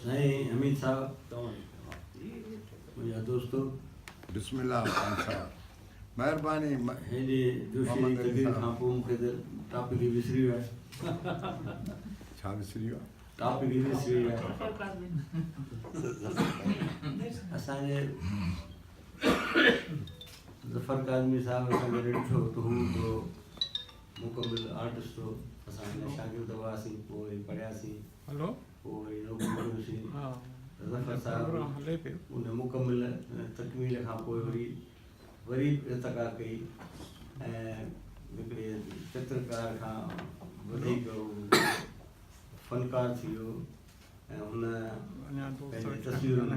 سائين حميد صاحب منهنجا دوستو. بسم الله خان صاحب مهرباني. هيڏي جوشي جي تقرير کان پوء مونکي ته ٽاپڪ ئي وسري ويو آهي. ڇا وسري ويو آهي؟ ٽاپڪ ئي وسري ويو آهي. اسان جي ظفر ڪاظمي صاحب اسان جڏهن ڏٺو ته هو هڪڙو مڪمل آرٽسٽ هو. اسان هن جا شاگرد هئاسين، پوء وري پڙهياسين، پوء وري نوڪري ڪيوسين. ظفر صاحب ان مڪمل تڪميل کان پوء وري وري ارتقا ڪئي ۽ هڪڙي چترڪار کان وڌيڪ هو فنڪار ٿي ويو ۽ هن پنهنجي تصويرن ۾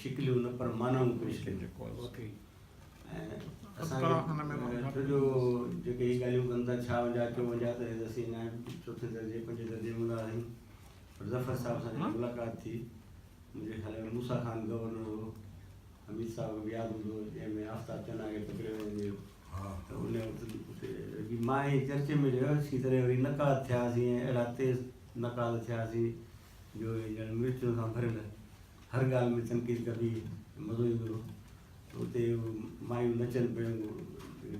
شڪليون نه پر معنائون پيش ڪيون ۽ اسان کي ڇو جو جيڪي هي ڳالهيون ڪن ٿا ڇاونجاهه چوونجاهه تڏهن ته اسين اڃا چوٿين درجي پنجين درجي ۾ هوندا هئاسين پر ظفر صاحب سان جڏهن ملاقات ٿي منهنجي خيال ۾ موسيٰ خان گورنر هو حميد صاحب کي به ياد هوندو جنهن ۾ آفتاب چنا کي پڪڙيو وڃي ويو ته ان وقت اتي مان ائين چرچي ۾ چيو سين تڏهن وري نقاد ٿياسين ۽ اهڙا تيز نقاد ٿياسين جو ڄڻ مرچن سان ڀريل هر ڳالهه ۾ تنقيد ڪبي مزو ايندو هو ته اتي مايون نچن پيون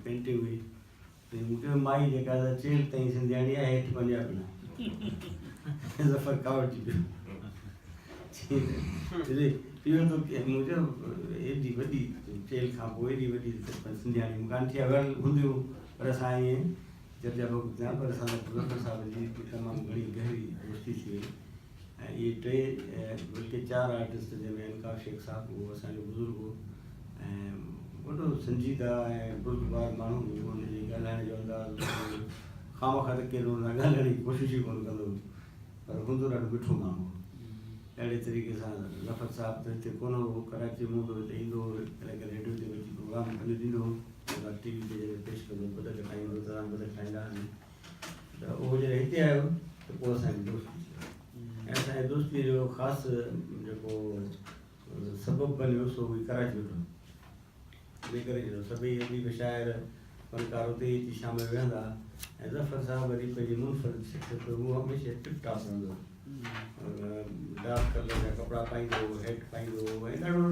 پينٽنگ هئي ته مون چيو مائي جيڪا سا چيلهه تائين سنڌياڻي آهي هيٺ پنجابڻ آهي ظفر ڪاوڙجي پيو اهو ته مون چيو ايڏي وڏي چيلهه کان پوء ايڏي وڏي سنڌياڻي مون ڪانه ٿي آهي هونديون پر اسان ائين چرچا ڀوڳ ٿيا پر اسان ظفر صاحب جي تمام گهڻي گهري دوستي ٿي وئي ۽ اهي ٽي بلڪه چار آرٽسٽ جنهن ۾ الطاف شيخ صاحب اهو اسان جو بزرگ هو ۽ وڏو سنجيده ۽ بردبار ماڻهو هو ان جي ڳالهائڻ جو انداز خامخواه ته ڪير ان سان ڳالهائڻ جي ڪوشش ئي ڪونه ڪندو هو پر هوندو ڏاڍو مٺو ماڻهو هو اهڙي طريقي سان ظفر صاحب ته هتي ڪونه هو ڪراچي ۾ هوندو هو هتي ايندو هو ڪڏهن ڪڏهن ريڊيو تي به اچي پروگرام پنهنجو ڏيندو هو ٽي وي تي جڏهن پيش ڪندو هو بدڪ ٺاهيندو هو ته اسان بدڪ ٺاهيندا هئاسين ته اهو جڏهن هتي آيو ته پوء اسان جي دوستي ٿي ۽ اسان جي دوستيء جو خاص جيڪو سبب بنيو سو هئي ڪراچي هوٽل. ان ڪري جو سڀئي اديب شاعر فنڪار اتي ئي اچي شام جو ويهندا ها ۽ ظفر صاحب وري پنهنجي منفرد شخصيت هو هميشه ٽپ ٽاپ رهندو هو. ڊارڪ ڪلر جا ڪپڙا پائيندو هو، هيٽ پائيندو هو ۽ ڏاڍو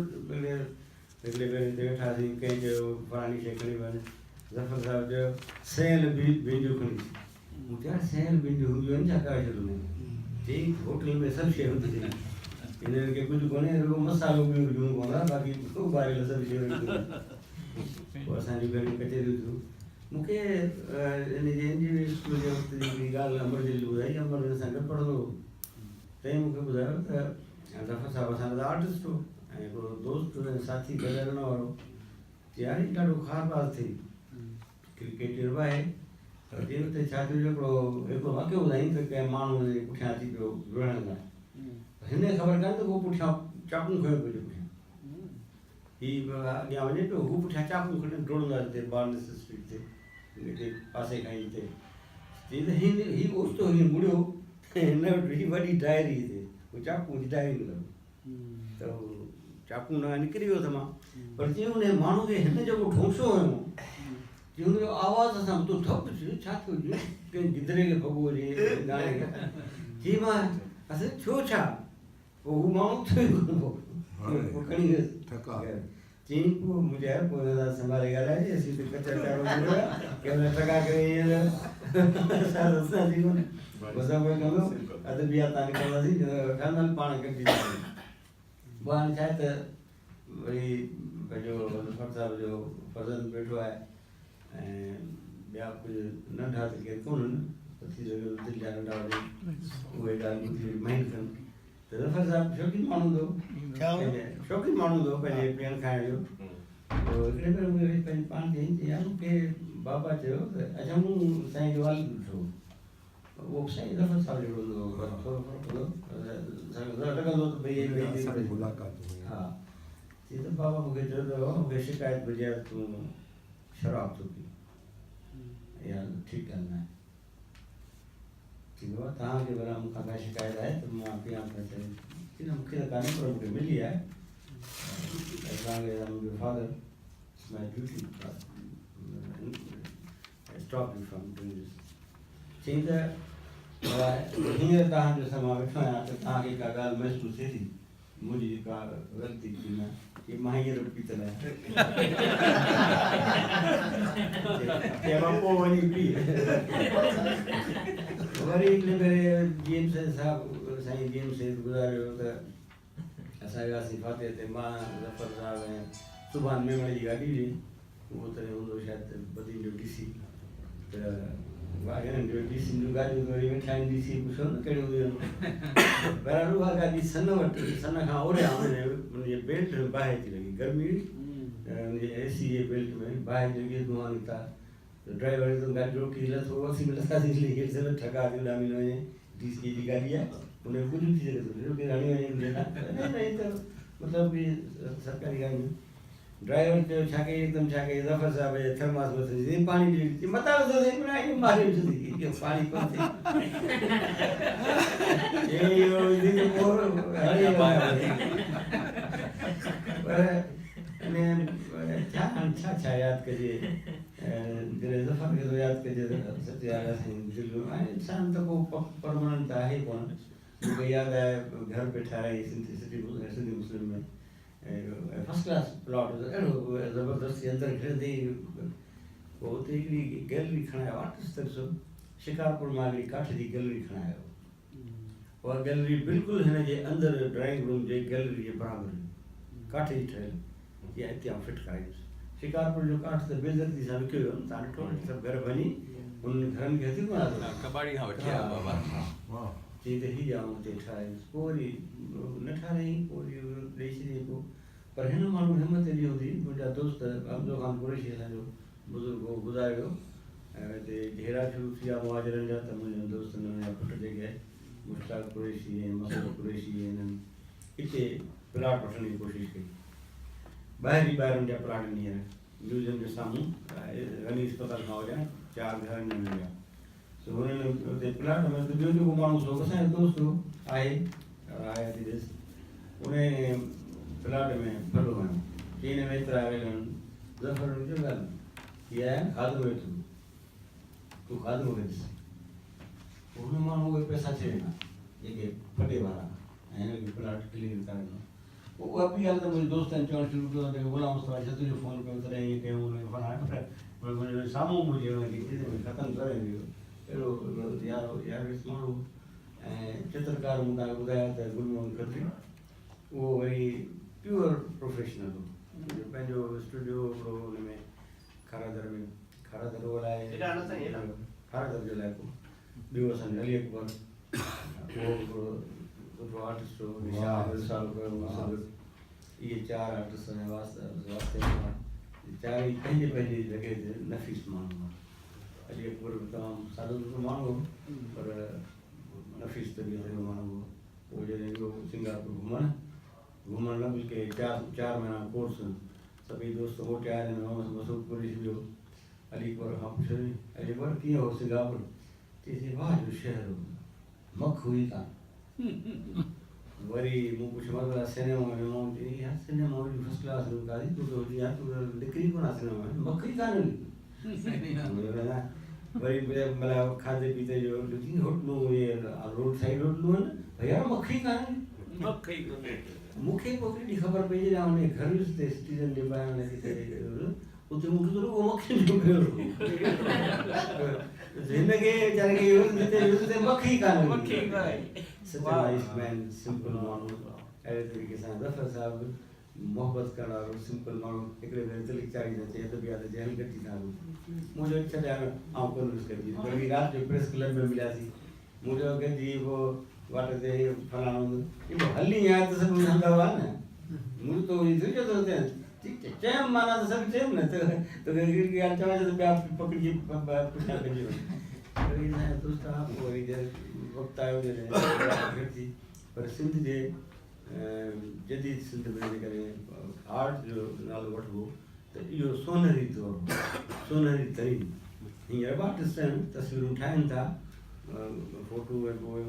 هڪڙي ڀيري اتي ويٺاسين، ڪنهن چيو فلاڻي شيء کڻي وڃ، ظفر صاحب چيو سيل ڀينڊيون کڻي اچ. مون چيو يار سيل ڀينڊيون هونديون آهن ڇا ڪراچي ۾؟ چيائين هوٽل ۾ سڀ شيء هوندي اٿئي، هنن کي ڪجهه ڪونهي رڳو مصالحو ٻيو وجهڻو پوندو آهي باقي اٻاريل سڀ شيء هونديون آهن. پوء اسان جون گهڻيون ڪچهريون ٿيون. مون کي ان جي اين جي وي اسڪول جي وقت جي هڪڙي ڳالهه امر جليل ٻڌائي، امر هن سان گڏ پڙهندو هو، تنهن مون کي ٻڌايو ته ظفر صاحب اسان جو ته آرٽسٽ هو ۽ هڪڙو دوست ۽ ساٿي گڏ هلڻ وارو چي يار هي ڏاڍو خارباز ٿئي ڪرڪيٽر به آهي پر چي اتي ڇا ٿيو جو هڪڙو هڪڙو واقعو ٻڌائين ته ڪنهن ماڻهو هن جي پٺيان اچي پيو وڙهڻ لاء هن کي خبر ڪانه ته ڪو پٺيان چاقون کنيو پيو اچي پٺيان هي اڳيان وڃي پيو هو پٺيان چاقون کڻي ڊوڙندو آهي هتي بارنس اسٽريٽ تي هتي پاسي کان ئي هتي چي ته هن هي اوچتو هيئن مڙيو هن وٽ هئي وڏي ڊائري هتي هو چاقو جي ڊائري ۾ لڳو ته چاقو نه نڪري ويو ته مان پر چي ان ماڻهو کي هن جيڪو ٺونشو هنيو چي هن جو آواز اسان ٻڌو ڌپ ڇا ٿيو جي ڪنهن گدري کي ڀڳو هجي گاڻي کي چي مان اسان ٿيو ڇا پوء هو ماڻهو اٿيو ئي ڪونه پوء کڻي ويس چيائين پوء مون چيو پوء هن سان سنڀالي ڳالهائجي اسين ته ڪچا چارو مليو آهي ڪنهن مهل ٺڳا ڪري ائين ته اسان جي ڪونه پوء اسان پوء ڪندو ادبيات تان نڪرنداسين خيال پاڻ گڏجي پوء هاڻي ڇا آهي ته وري پنهنجو ظفر صاحب جو فرزند ويٺو آهي ۽ ٻيا ڪجهه ننڍا ته ڪير ڪونهن پر ٿي سگهي ٿو دل جا ننڍا هجن اهي ڳالهه ٻڌي وري مائنڊ ڪن ته ظفر صاحب شوقين ماڻهو هوندو هو شوقين ماڻهو هوندو هو پنهنجي پيئڻ کائڻ جو پوء هڪڙي ڀيري مون کي پنهنجي پاڻ چيائين ته يار مون کي بابا چيو ته اڇا مون سائين جو والد ڏٺو اهو به سائين ظفر صاحب جهڙو هوندو هو پر ٿورو فرق هوندو ذرا لڳندو ته ڀئي ملاقات ها چي ته بابا مون کي چيو ته مون کي شڪايت ملي آهي ته تون شراب ٿو پي اها ٺيڪ ڳالهه ناهي چي بابا توهان کي ڀلا مون کان ڪا شڪايت آهي ته مان پيان ٿو چئي چي نه مون کي ته ڪانهي پر مون کي ملي آهي as long as I'm your father, it's my duty to stop you from doing this. چيائين ته پر هينئر توهان جو سامهون ويٺو آهيان ته توهان کي ڪا ڳالهه محسوس ٿئي ٿي؟ منهنجي ڪا غلطي ٿي نه ڪي مان هينئر به پيتل آهيان. چيم پوء وڃي پيء. وري هڪڙي ڀيري جي ايم سيد صاحب سائين جي ايم سيد گذاريو ويو ته اسان وياسين فاتح تي مان ظفر صاحب ۽ سبحان ميمڻ جي گاڏي هئي اهو تڏهن هوندو شايد بدين جو ڊي سي ته هنن جو ڊي سي جون گاڏيون ته وري ويٺا آهن ڊي سي پڇو نه ڪهڙيون هونديون آهن بهرحال اها گاڏي سن وٽ سن کان اوريان ان جي بيلٽ ۾ باهه اچي لڳي گرمي هئي ان جي اي سي جي بيلٽ ۾ باهه اچي لڳي دونهان نڪتا ته ڊرائيور هڪدم گاڏي روڪي لٿو اسين به لٿاسين هيٺ ٺڪا ٿي اڏامي نه وڃي ڊي سي جي گاڏي آهي ان ۾ ڪجهه به ٿي سگهي ٿو ڪير هڻي وڃي نه نه هي ته مطلب به سرڪاري گاڏي ڊرائيور چيو ڇا ڪئي هڪدم ڇا ڪئي ظفر صاحب جي ٿرماس مٿي سي پاڻي ڏي چي متان وڌو سائين پر آئي ماري وجهندي اهو پاڻي ڪونه ٿي اهو وڌي ته پوء هڻي پر ان ڇا ڇا ڇا ياد ڪجي جڏهن ظفر کي ٿو ياد ڪجي ته سچ ڳالهه آهي سائين دل ۽ انسان ته ڪو پرماننٽ ته آهي ڪونه مون کي ياد آهي گهر پئي ٺاهرائي Sindhi city Sindhi Muslim ۾ first class plot اهڙو زبردست اندر گهڙندي ئي پوء اتي هڪڙي گيلري کڻايو آرٽسٽ ته ڏسو شڪارپور مان هڪڙي ڪاٺ جي گيلري کڻايو اها گيلري بلڪل هن جي اندر ڊرائنگ روم جي گيلري جي برابر هئي ڪاٺ جي ٺهيل جي اتي آئون فٽ ڪرائيندس شڪارپور جو ڪاٺ ته بي دردي سان وڪيو ويو تان ڏٺو سڀ گهر ڀڃي انهن گهرن کي هٿ ئي ڪونه آندو ڪٻاڙي کان وٺي آيو بابا چيائين ته هي آئون اتي ٺهرائيندس پوء وري نه ٺهرايائين پوء وري ڏئي ڇڏيائين پوء پر هن ماڻهو همت ايڏي هوندي هئي منهنجا دوست حمزو خان قريشي اسان جو بزرگ هو گذاري ويو ۽ هتي گهيرا شروع ٿي ويا مهاجرن جا ته منهنجن دوستن هن جا پٽ جيڪي مشتاق قريشي ۽ مسعود قريشي هنن اتي پلاٽ وٺڻ جي ڪوشش ڪئي ٻاهر ئي ٻاهر هن جا پلاٽ آهن هينئر ميوزيم جي سامهون غني اسپتال کان هوريان چار گهر آهن هنن جا سو هنن اتي پلاٽ ۾ ته ٻيو جيڪو ماڻهو سو اسان جو دوست هو آهي آهي ٿي ڏس ان پلاٽ ۾ ڦلو هنيو چي هن ۾ ايترا ويل آهن ظفر هن چيو ڳالهه هي آيا آهن خادم ويٺو تون خادم کي ڏس پوء هن ماڻهو اهي پئسا ڇڏي ڏنا جيڪي ڦڏي وارا ۽ هن کي پلاٽ ڪليئر ڪرائي ڏنو پوء اها به ڳالهه ته منهنجي دوستن چوڻ شروع ڪيو ته غلام مصطفيٰ جتوئي جو فون ڪيو تڏهن ائين ڪيو ان کي فلاڻي پر منهنجي سامهون منهنجي ان کي چيس ۾ ختم ڪري ويو اهڙو هڪڙو يار يار ويس ماڻهو ۽ چترڪار مون توهان کي ٻڌايو ته گل محمد کتري اهو وري پيور پروفيشنل هو پنهنجو اسٽوڊيو هڪڙو ان ۾ کارادر ۾ کارادر اهو الائي کارادر جو علائقو ٻيو اسان جو علي اڪبر اهو به هڪڙو سٺو آرٽسٽ هو شاهه جو رسالو ڪيو هو سڀ اهي چار آرٽسٽ اسان جا واسطي ۾ هئا چار ئي پنهنجي پنهنجي جڳهه تي نفيس ماڻهو هئا علي اڪبر به تمام سادو سودو ماڻهو هو پر نفيس طبيعت جو ماڻهو هو پوء جڏهن ويو سنگاپور گهمڻ گهمڻ نه بلڪه چار چار مهينا ڪورس سڀئي دوست موٽيا آهن مسعود قريشي ويو علي اڪبر کان پڇيو علي اڪبر ڪيئن هو سنگاپور چيسين واهه جو شهر هو مک هئي ڪانه. وري مون پڇيومانس ڀلا سئنيما ۾ ويو آهين؟ چيائين يار سئنيما وري فرسٽ ڪلاس هئي قاضي تون ته هجين ها تون ته نڪري ڪونه ها سئنيما ۾ مک ئي ڪانه هئي. وري ٻڌايم ڀلا کاڌي پيتي جو چيائين هوٽلون اهي روڊ سائيڊ هوٽلون آهن ڀئي يار مک ئي ڪانه هئي. مک ئي ڪانه هئي. مون کي پوء هڪڙي ڏينهن خبر پئي جڏهن آئون گهر ويس اتي سٽيزن جي ٻاهران ڪٿي اتي مون کي ته رڳو مکين جو ميڙ هو. هن کي ويچاري کي اهو جتي ويس اتي مک ئي ڪانه هئي. مک ئي ڪانه هئي. Such a nice man, simple ماڻهو. اهڙي طريقي سان ظفر صاحب به محبت ڪرڻ وارو سمپل ماڻهو. هڪڙي ڀيري تلڪ چاڙهي ٿا چئي ادبيات جي هل گڏجي ٿا هلون. مون چيو ڇڏ يار آئون ڪونه ويس گڏجي. پر وري رات جو پريس ڪلب ۾ ملياسين. مون چيو گڏجي پوء واٽ تي فلاڻو اهو هلي آيا ته سڀ هلندا هئا نه. مون چيو تو وري ٿوري چيو ته اتي چيم معنيٰ ته سڀ چيم نه ته توکي هڪڙي ڳالهه چوان ته ٻيا پڪڙجي پٺيان پئجي وڃن. وري اسان جا دوست هئا پوء وري جڏهن وقت آيو جڏهن ڀيٽ ٿي پر سنڌ جي جديد سنڌ ۾ جيڪڏهن آرٽ جو نالو وٺبو ته اهو سونهري دور هو سونهري ترين هينئر به آرٽسٽ آهن تصويرون ٺاهين ٿا فوٽو ۽ پوء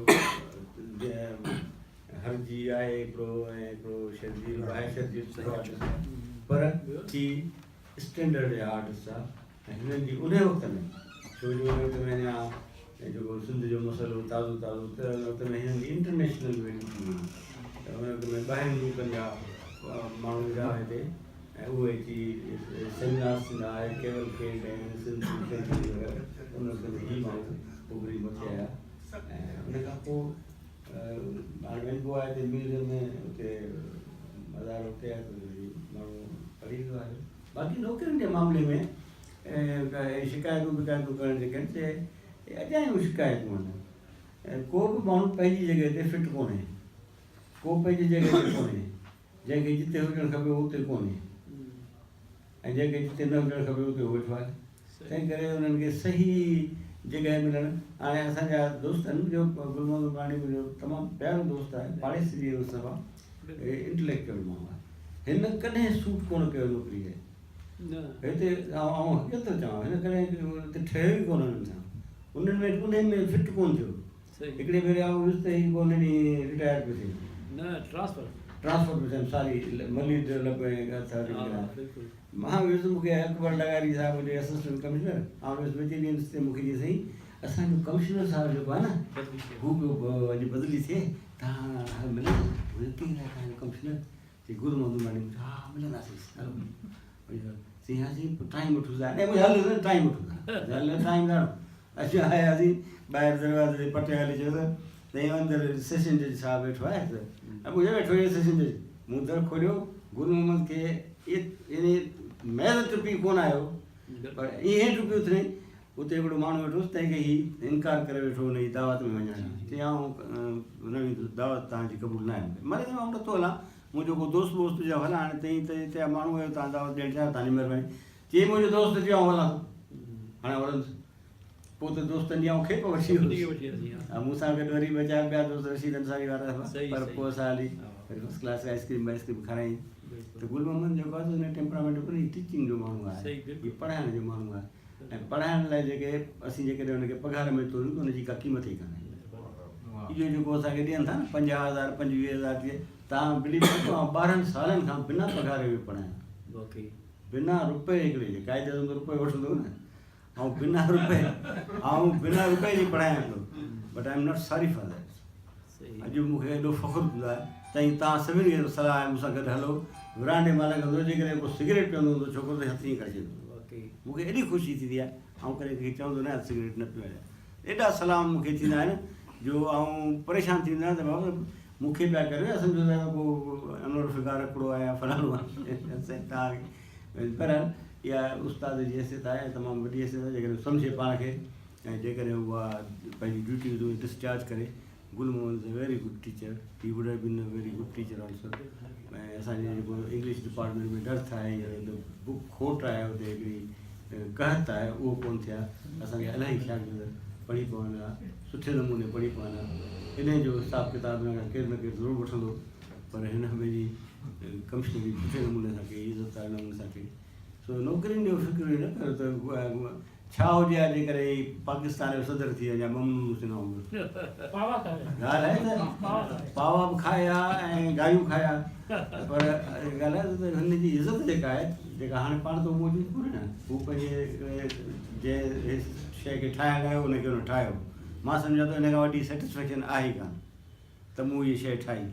هرجي آهي هڪڙو ۽ هڪڙو شرجيل به آهي شرجيل سٺو آرٽسٽ آهي پر هي اسٽينڊرڊ جا آرٽسٽ آهي ۽ هنن جي انهي وقت ۾ ڇو جو ان وقت ۾ اڃا جيڪو سنڌ جو مسئلو مسئلو تازو تازو ته ان وقت ۾ هنن جي انٽرنيشنل ويليو ٿي وئي ته ان وقت ۾ ٻاهرين ملڪن جا ماڻهو ايندا هئا هتي ۽ اهي اچي سيمينارس ٿيندا هئا ڪيول کيڊ ۽ سنڌ وغيره ان وقت ۾ هي ماڻهو اڀري مٿي آيا ۽ ان کان پوء هاڻي وڃبو آهي هتي ميوزيم ۾ اتي مزار اتي آهي ته ماڻهو پڙهي ايندو آهي باقي نوڪرين جي معاملي ۾ شڪايتون بڪايتون ڪرڻ جيڪي آهن سي اجايون شڪايتون آهن ڪو به ماڻهو پنهنجي جڳهه تي فٽ ڪونهي ڪو پنهنجي جڳهه تي ڪونهي جنهن کي جتي هجڻ کپي اتي ڪونهي ۽ جنهن کي جتي نه هجڻ کپي اتي هو ويٺو آهي تنهن ڪري انهن کي صحيح جڳهه ملڻ هاڻي اسان جا دوست آهن جو گل محمد عمراڻي منهنجو تمام پيارو دوست آهي پاڙيسري جو سڀا انٽليڪچوئل ماڻهو آهي هن ڪڏهن سوٽ ڪونه ڪيو نوڪري جي هتي آئون حقيقت ٿو چوان هن ڪڏهن هتي ٺهيو ئي ڪونه انهن سان انهن ۾ انهن ۾ فٽ ڪونه ٿيو هڪڙي ڀيري آئون ويس ته هي ڪو ان ڏينهن رٽائر پيو ٿئي. نه ٽرانسفر. ٽرانسفر پيو ٿئيم ساري ملير ڊولپ ۽ اٿارٽي ۾ مان ويس مون کي اڪبر لغاري صاحب جو اسسٽنٽ ڪمشنر آئون ويس ٻه ٽي ڏينهن تي مون کي چيائين سائين اسان جو ڪمشنر صاحب جيڪو آهي نه هو پيو اڄ بدلي ٿئي تهان ملندو ڪنهن لاء تهان جو ڪمشنر چي گل محمد عمراڻي مون چيو ها ملنداسين هلو چي ها سائين پوء ٽائيم وٺون ٿا نه هل نه ٽائيم وٺون ٿا هل نه ٽائيم ڏاڍو اچي آياسين ٻاهر دروازي تي پٽيوالي چيو ته سائين اندر سيشن جج صاحب ويٺو آهي ته ابو چيو ويٺو آهي سيشن جج مون در کوليو گل محمد کي يعني ميز ٽپي ڪونه آيو پر ائين ٽپي اٿري اتي هڪڙو ماڻهو ويٺو هوس، تنهن کي هي انڪار ڪري ويٺو هن جي دعوت ۾ وڃڻ کان. چيائين، آئون نه ويندس، دعوت توهان جي قبول ناهي مون کي. مري چيو، آئون نٿو هلان، منهنجو ڪو دوست ووست هجي آئون هلان، هاڻي تئين ته هتي جا ماڻهو آهيو، توهان دعوت ڏيڻ چاهيو، توهان جي مهرباني. چيائين، منهنجو دوست چيو آئون هلان ٿو، هاڻي آئون هلندس. پوء ته دوستن جي آئون کيپ وٺي ويس. مون سان گڏ وري ٻه چار ٻيا دوست رشيد انصاري وارا هئا، پر پوء اسان هلي وري فرسٽ ڪلاس آئس ڪريم وائس ڪريم کارائين. ته گل محمد جيڪو آهي سو هن ٽيمپرامينٽ جو ڪونهي، هي ٽيچنگ جو ماڻهو آهي، هي پڙهائڻ جو ماڻهو آهي. ۽ پڙهائڻ لاء جيڪي اسين جيڪڏهن ان کي پگهار ۾ توريون ته ان جي ڪا قيمت ئي ڪانهي. اهو جيڪو اسان کي ڏين ٿا نه پنجاهه هزار پنجويهه هزار ٽيهه توهان بليو ڪريو آئون ٻارهن سالن کان بنا پگهار جي پيو پڙهايان بنا رپئي هڪڙي جي قائد اعظم ته رپيو وٺندو هو نه آئون بنا رپئي آئون بنا رپئي جي پڙهايان ٿو but I am not sorry for that اڄ به مون کي ايڏو فخر ٿيندو آهي تائين توهان سڀني کي صلاح آهي مون سان گڏ هلو ورانڊي مان لنگهندو جيڪڏهن ڪو سگريٽ پيئندو هوندو ڇوڪرو ته هٿ ائين ڪري ڇڏيندو مون کي ايڏي خوشي ٿيندي آهي آئون ڪڏهن ڪنهن کي چوندو نه آهيان سگريٽ نه پيئو ايڏا سلام مون کي ٿيندا آهن جو آئون پريشان ٿي ويندو آهيان ته بابا مون کي پيا ڪريو يا سمجهو ٿا ڪو انور فگار هڪڙو آهي يا فلاڻو آهي سائين توهان بهرحال اها استاد جي حيثيت آهي تمام وڏي حيثيت آهي جيڪڏهن سمجهي پاڻ کي ۽ جيڪڏهن اها پنهنجي ڊيوٽيون ڊسچارج ڪري Gul Muhammad is a very good teacher he would have been a very good teacher also ۽ اسان جي جيڪو انگلش ڊپارٽمينٽ ۾ ڊرٿ آهي هينئر بڪ کوٽ آهي اتي هڪڙي قحط آهي اهو ڪون ٿئي ها اسان کي الاهي شاگرد پڙهي پون ها سٺي نموني پڙهي پون ها انهي جو حساب ڪتاب هن کان ڪير نه ڪير ضرور وٺندو پر هن پنهنجي ڪمشنري سٺي نموني سان ڪئي عزت دار نموني سان ڪئي سو نوڪرين جو فڪر ئي نه ڪريو ته ڇا هجي ها جيڪڏهن هي پاڪستان جو صدر ٿي وڃي ها ممنون حسين وانگر. ڳالهه آهي ته پاوا به کائي ها ۽ گاريون کائي ها پر ڳالهه آهي ته هن جي عزت جيڪا آهي جيڪا هاڻي پاڻ ته هو موجود ڪونهي نه هو پنهنجي جنهن شيء کي ٺاهڻ آيو ان کي هن ٺاهيو مان سمجهان ٿو ان کان وڏي سيٽسفيڪشن آهي ئي ڪانه ته مون هيء شيء ٺاهي.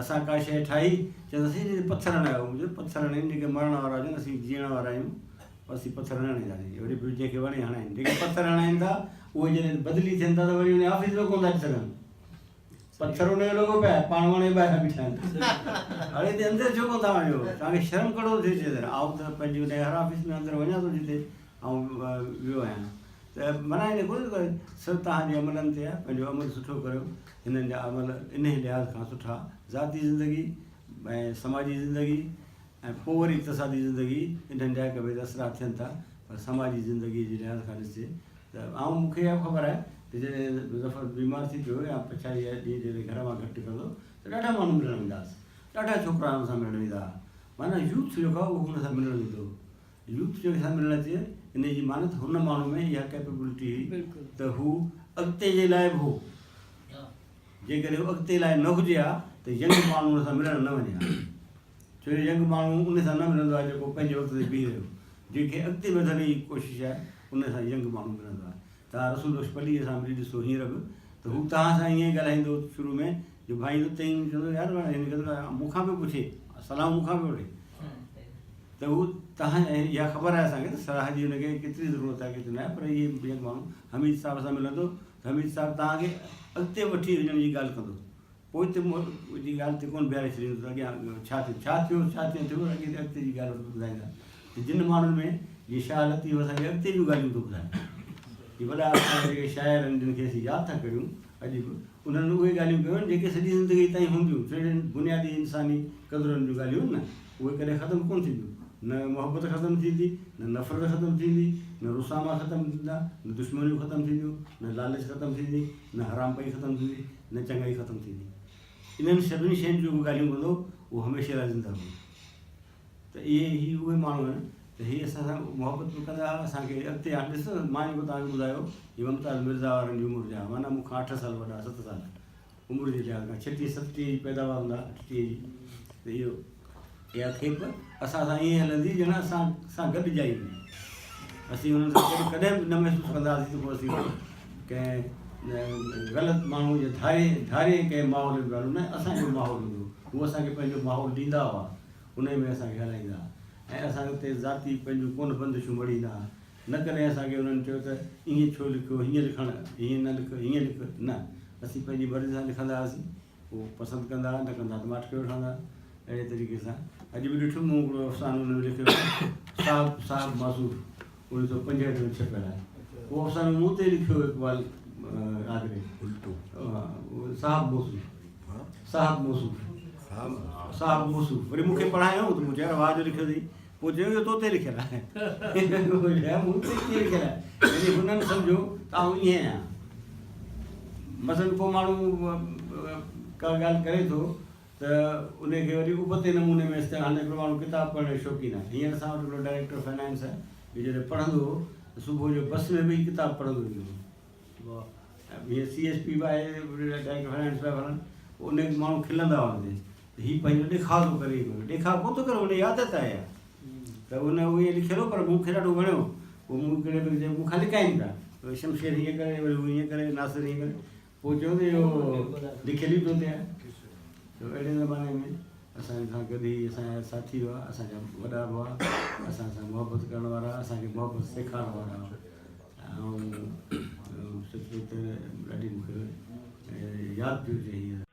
اسان ڪا شيء ٺاهي، چونداسين هن تي پٿر هڻايو. مون چيو پٿر هڻين جيڪي مرڻ وارا هجن، اسين جيئڻ وارا آهيون، اسين پٿر نه هڻائينداسين. وري به جنهن کي وڻي هڻائين. جيڪي پٿر هڻائين ٿا، اهي جڏهن بدلي ٿين ٿا ته وري ان آفيس ۾ ڪونه ٿا اچي سگهن. پٿر ان جو لڳو پيو آهي، پاڻ وڻي ٻاهران بيٺا آهن. اڙي هتي اندر ڇو ڪونه ٿا وڃو؟ توهان کي شرم ڪهڙو ٿو ٿئي؟ آئون ته پنهنجي ان هر آفيس ۾ اندر وڃان ٿو جتي آئون ويو آهيان. ته معنيٰ هن ڪونه ته سڀ توهان جي عملن تي آهي، پنهنجو عمل سٺو ڪريو. هنن جا عمل انهيء لحاظ کان سٺا، ذاتي زندگي ۽ سماجي زندگي ۽ پوء وري اقتصادي زندگي، انهن جا هڪ ٻئي تي اثرات ٿين ٿا، پر سماجي زندگيء جي لحاظ کان ڏسجي ته آئون مون کي اها به خبر آهي ته جڏهن ظفر بيمار ٿي پيو يا پڇاڙيء ڏينهن جڏهن گهر مان گهٽ نڪرندو ته ڏاڍا ماڻهو ملڻ ويندا هئس، ڏاڍا ڇوڪرا هن سان ملڻ ويندا هئا، معنيٰ يوٿ جيڪو آهي اهو هن سان ملڻ ويندو هو. يوٿ جي سان ملڻ اچي انهي جي معنيٰ ته هن ماڻهو ۾ اها ڪيپيبلٽي هئي ته هو اڳتي جي لاء به هو جيڪڏهن هو اڳتي لاء نه هجي ها ته ينگ ماڻهو ان سان ملڻ نه وڃي ها ڇو جو ينگ ماڻهو ان سان نه ملندو آهي جيڪو پنهنجي وقت تي بيهي رهيو جنهن کي اڳتي وڌڻ جي ڪوشش آهي ان سان ينگ ماڻهو ملندو آهي توهان رسول بخش پليجي سان ملي ڏسو هينئر به ته هو توهان سان ائين ڳالهائيندو شروع ۾ جو ڀائيندو تئين چوندو يار هن کي مون کان پيو پڇي صلاح مون کان پيو وٺي ته هو توهان اها خبر آهي اسان کي ته صلاح جي هن کي ڪيتري ضرورت آهي ڪيتري نه آهي پر اهي جيڪو ماڻهو حميد صاحب سان ملندو ته حميد صاحب توهان کي اڳتي وٺي وڃڻ جي ڳالهه ڪندو پوئتي جي ڳالهه تي ڪونه بيهاري ڇڏيندو ته اڳيان ڇا ٿيو ڇا ٿيو ڇا ٿيو ٿيو اڳي اڳتي جي ڳالهه ٻڌائيندا ته جن ماڻهن ۾ جيئن شاهه لطيف اسان کي اڳتي جون ڳالهيون ٿو ٻڌائي هي وڏا اسان جا جيڪي شاعر آهن جن کي اسين ياد ٿا ڪريون اڄ به انهن اهي ڳالهيون ڪيون آهن جيڪي سڄي زندگي تائين هونديون جهڙين بنيادي انساني قدرن جون ڳالهيون آهن نه اهي ڪڏهن ختم ڪونه ٿينديون نه محبت ختم ٿيندي نه نفرت ختم ٿيندي نه رساما ختم ٿيندا نه دشمنيون ختم ٿينديون نه لالچ ختم ٿيندي نه حرامپائي ختم ٿيندي نه چڱائي ختم ٿيندي. انهن سڀني شين جون جيڪو ڳالهيون ڪندو اهو هميشه لاء زنده هوندو. ته اهي هي اهي ماڻهو آهن ته هي اسان سان محبت به ڪندا ها اسان کي اڳتي هاڻ ڏس مان جيڪو توهان کي ٻڌايو هي ممتاز مرزا وارن جي عمر جا معنيٰ مون کان اٺ سال وڏا ست سال عمر جي لحاظ کان ڇٽيهه ستٽيهه جي پيداوار هوندا اٺٽيهه جي ته اهو اها کيپ اسان سان ائين هلندي ڄڻ اسان سان گڏ ڄائي هجي. اسين انهن سان گڏ ڪڏهن به نه محسوس ڪندا هئاسين ته ڪو اسين ڪنهن غلط ماڻهو يا ڌاري ڌاري ڪنهن ماحول ۾ پيا هلون نه اسان جو ماحول هوندو هو. هو اسان کي پنهنجو ماحول ڏيندا هئا انهي ۾ اسان کي هلائيندا هئا ۽ اسان تي ذاتي پنهنجون ڪونه بندشون مڙهيندا هئا نه ڪڏهن اسان کي انهن چيو ته ائين ڇو لکيو هيئن لکڻ هيئن نه لک هيئن لک نه اسين پنهنجي مرضي سان لکندا هئاسين هو پسند ڪندا ها نه ڪندا ته ماٺ ڪيو ويٺا هوندا ها. اهڙي طريقي سان اڄ به ڏٺم مون هڪڙو افسانو ان ۾ لکيو آهي صاحب صاحب معذور 1965 ۾ ڇپيل آهي اهو افسانو مون تي لکيو اقبال آگري الٽو صاحب موصوف صاحب موصوف صاحب موصوف وري مون کي پڙهايو ته مون چيو يار واهه جو لکيو اٿئي پوء چيو اهو تو تي لکيل آهي مون تي ڪيئن لکيل آهي يعني هنن سمجهيو ته آئون ائين آهيان مثلا ڪو ماڻهو ڪا ڳالهه ڪري ٿو ته ان کي وري ابتي نموني ۾ استعمال هاڻي هڪڙو ماڻهو ڪتاب پڙهڻ جو شوقين آهي هينئر اسان وٽ هڪڙو ڊائريڪٽر فنانس آهي جو جڏهن پڙهندو هو ته صبح جو بس ۾ ويهي ڪتاب پڙهندو ايندو هو هينئر سي ايس پي به آهي ڊائريڪٽر فنانس به آهي فلاڻو پوء ان کي ماڻهو کلندا هئا ان تي ته هي پنهنجو ڏيکاء ٿو ڪري پيو ڏيکاء ڪونه ٿو ڪري ان جي عادت آهي اها ته ان اهو لکيل هو پر مون کي ڏاڍو وڻيو پوء مون ڪهڙي به چيو مون کان لڪائين پيا شمشير هيئن ڪري وري هو هيئن ڪري ناصر هيئن ڪري پوء چيو ته اهو لکيل ئي تو تي آهي ته اهڙي زماني ۾ اسان سان گڏ هي اسان جا ساٿي هئا اسان جا وڏا به هئا اسان سان محبت ڪرڻ وارا اسان کي محبت سيکارڻ وارا هئا ۽ سچ پچ ته ڏاڍي مون کي ياد پيو اچي هينئر.